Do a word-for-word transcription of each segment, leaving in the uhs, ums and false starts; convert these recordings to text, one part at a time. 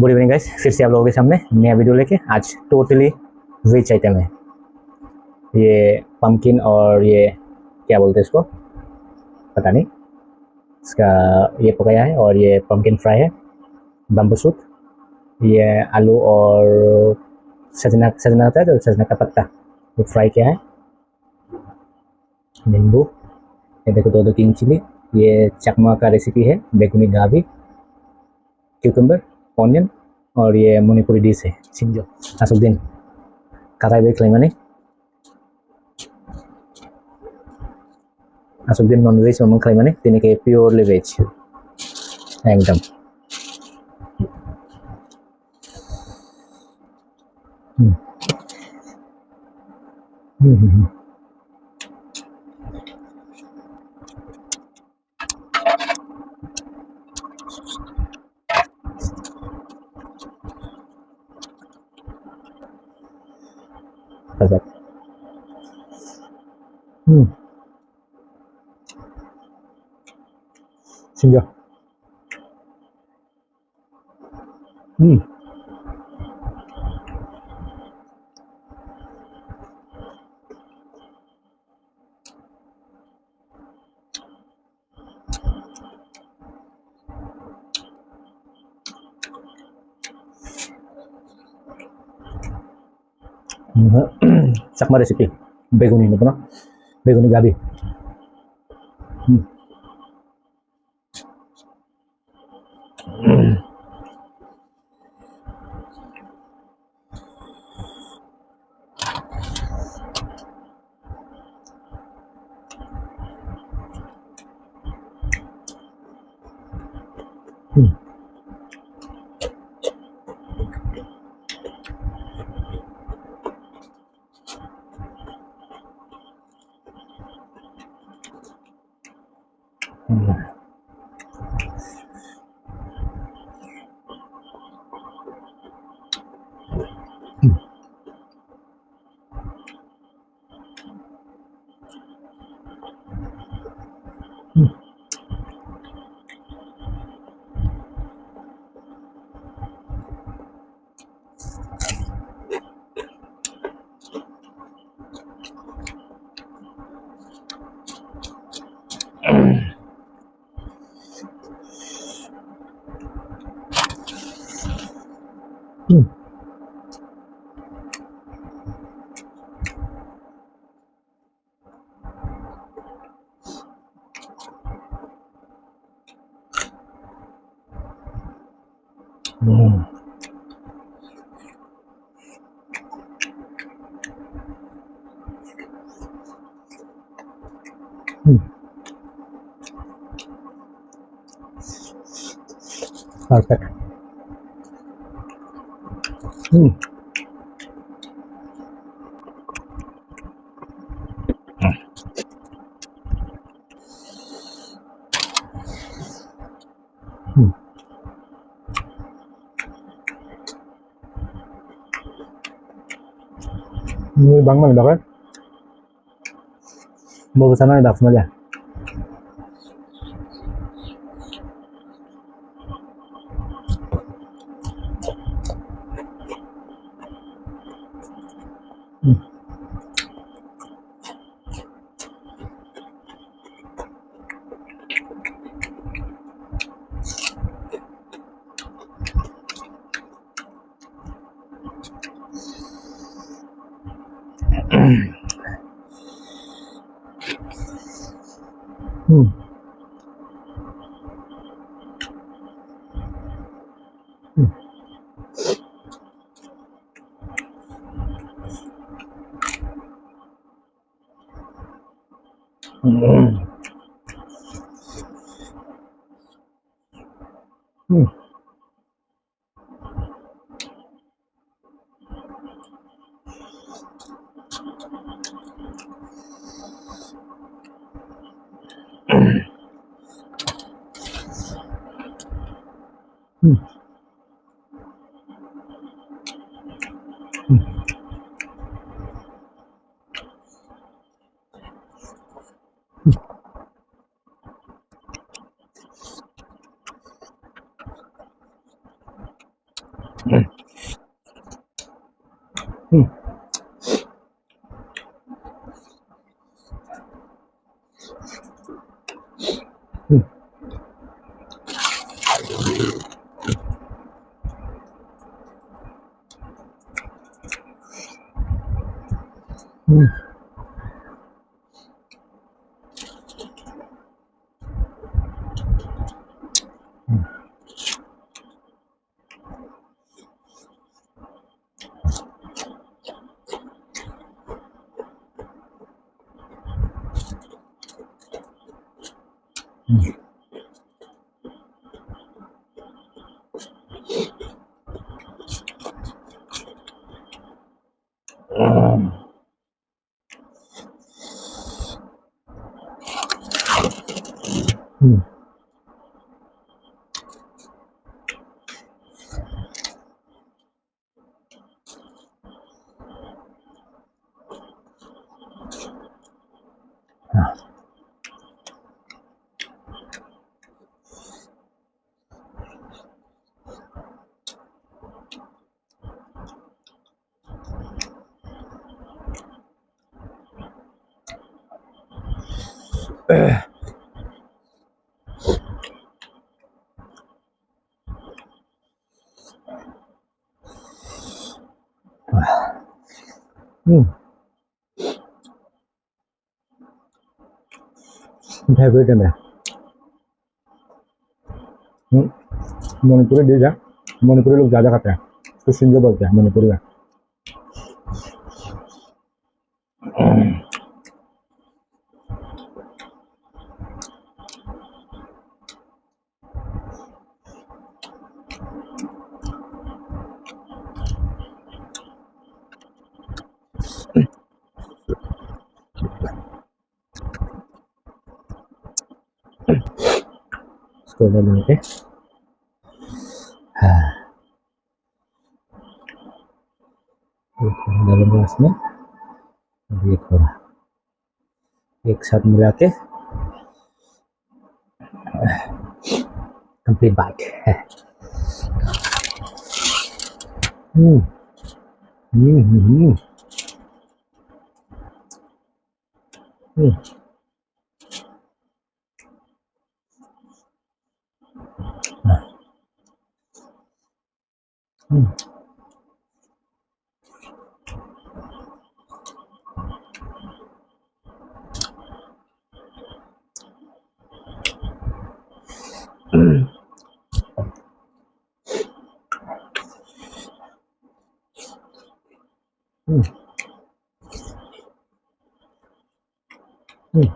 Good evening guys, फिर से आप लोगों के सामने नया वीडियो लेके। आज टोटली वेज आइटम है। ये पम्पकिन और ये क्या बोलते हैं इसको, पता नहीं। इसका ये पकाया है और ये पम्पकिन फ्राई है, बम्बू शूट, ये आलू और सजना, सजना होता है तो सजना का पत्ता, वो फ्राई किया है। नींबू, ये देखो दो दो किंग चिली। ये चकमा का रेसिपी है, बेगुनी गाबी, क्यूकम्बर, ऑनियन और ये मणिपुरी डिश है Sinjo. Aswk din katai bai khlaimani, aswk din non veg mamung khlaimani, tini khe purely veg ekdom. Hmm. Hmm, hmm, hmm. Khajak. Hmm. Sinjo. Hmm. Chakma recipe, beguni hinwi bono, beguni gabi. Hmm. Hmm. Hmm. Hmm. Hmm. Perfect. Hmm. Hmm. Ini bang mana, Dok, ya? Mau ke sana, Dok, semuanya. Hmm. Hmm. Hmm. Hmm. Hmm. Hmm. Hmm. Hmm. Hmm. Hmm. Hmm. Hmm. Hmm. Bhai, bhai, kene. Hmm. Manipuri dia ja. Manipuri log ja ja khate. Kuch sinjo bolte hain Manipuri mein. इसको ले लेंगे। हाँ। ये थोड़ा डालूंगा इसमें। और ये थोड़ा। एक साथ मिला के complete bite. Hmm. Hmm, hmm, hmm. Hmm. Hmm. Hmm.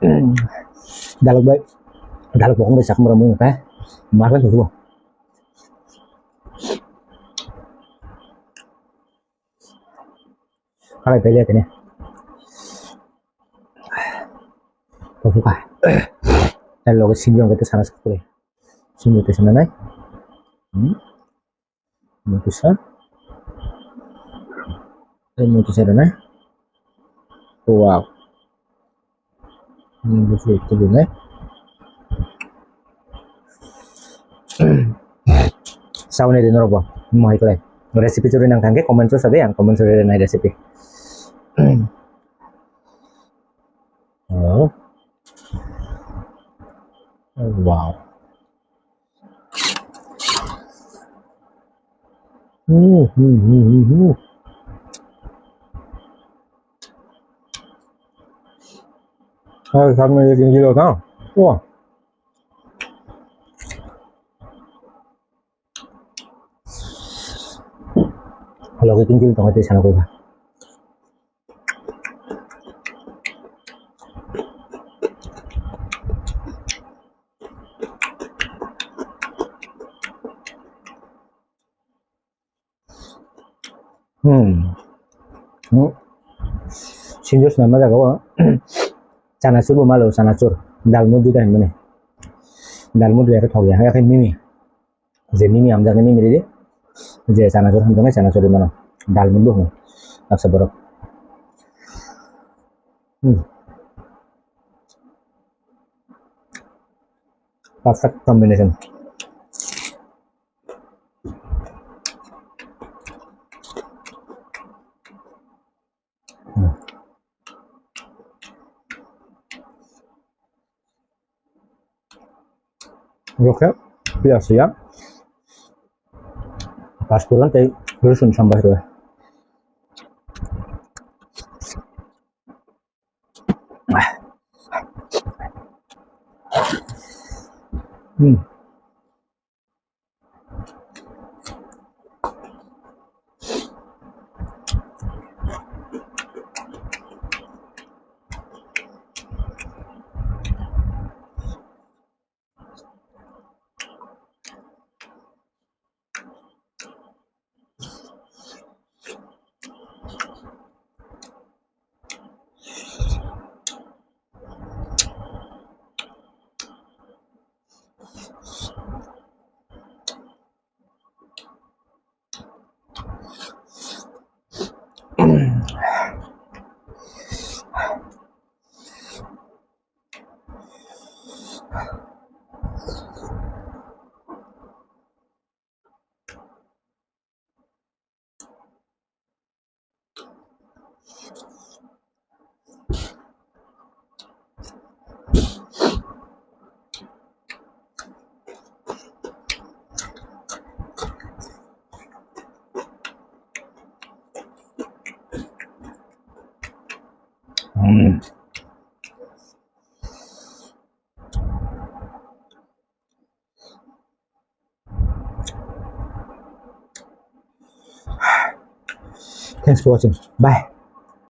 Hmm. Dalok bai, dalok bokong bai sak mora mui ka, ma ka subo. Kalai pele tene. Kofuka. Talo ke sinjong kete sana sakure. Sinjong kete sana nai. Hmm. Mutusa. Mutusa dana. Wow. Mutusa itu dulu. Sauni di norok bo. Mohai kelai. Recipe churi nang thangke comment o sade, ang comment o rina recipe. Oh. Wow. Hmm, hmm, hmm, hmm, hmm. Hai, samme ye tinggi lo tau. Wah. Kalau ke tinggi lo tau, itu sana kau. Hmm. Hmm. Sinjo swnamma jaga o. Chanachur bo malo, chanachur. Dalmut duita hinmani. Dalmut duita khe thok ya. Hakhe mimi. Je mimi hamjaknai mimi ridi. Je chanachur hamjaknai chanachur ri mano. Dalmut bo hwn. Baksa borok. Hmm. Perfect combination. Hmm. Oke, biasa ya. Pas pulang tei rusun sampai tu. Hmm. Mm. Thanks for watching. Bye.